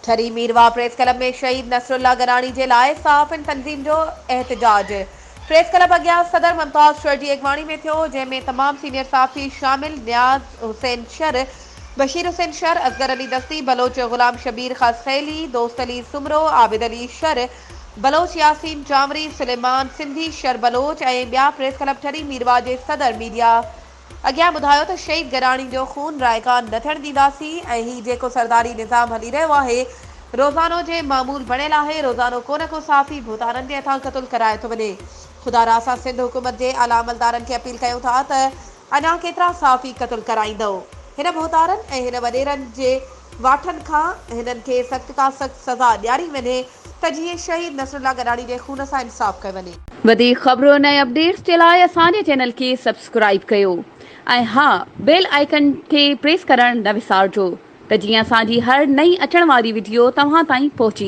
Thari Mirwah press club ۾ شهيد نصرالله گڏاڻي جي لاء صحافين تنظيم جو احتجاج پريس ڪلب اڳيان صدر ممتاز شر جي اڳواڻي ۾ ٿيو جنهن ۾ تمام سينيئر صحافي شامل نياز حسين شر، بشير حسين شر، اصغر علي دستي، بلوچ غلام شبير خاصخيلي، دوست علي سومرو، عابد علي شر، بلوچ ياسين چانوري، سليمان سنڌي شر بلوچ ۽ ٻيا پريس ڪلب ٺري ميرواهه جي صدر ميڊيا اڳيان ٻڌايو ته شهيد گڏاڻي جو خون رائيگان نه ٿيڻ ڏينداسين ۽ هي جيڪو سرداري نظام هلي رهيو آهي روزانو جي معمول بڻيل آهي روزانو ڪو نه ڪو صحافي ڀوتارن جي هٿان قتل ڪرايو ٿو وڃي خدارا اسان سنڌ حڪومت جي اعليٰ عملدارن کي اپيل ڪيون ٿا ته اڃا ڪيترا صحافي قتل ڪرائيندؤ هن ڀوتارن ۽ هن وڏيرن جي واٺن کان هنن کي سخت کان سخت سزا ڏياري وڃي ته جيئن شهيد نصرالله گڏاڻي جي خون سان انصاف ڪيو وڃي. وڌيڪ خبرن ۽ اپڊيٽس جي لاء اسان جي چينل کي سبسڪرائيب ڪيو ۽ ها بيل آئيڪن کي پريس ڪرڻ نه وسارجو ته جيئن اسان جي هر نئين اچڻ واري وڊيو توهان تائين پهچي.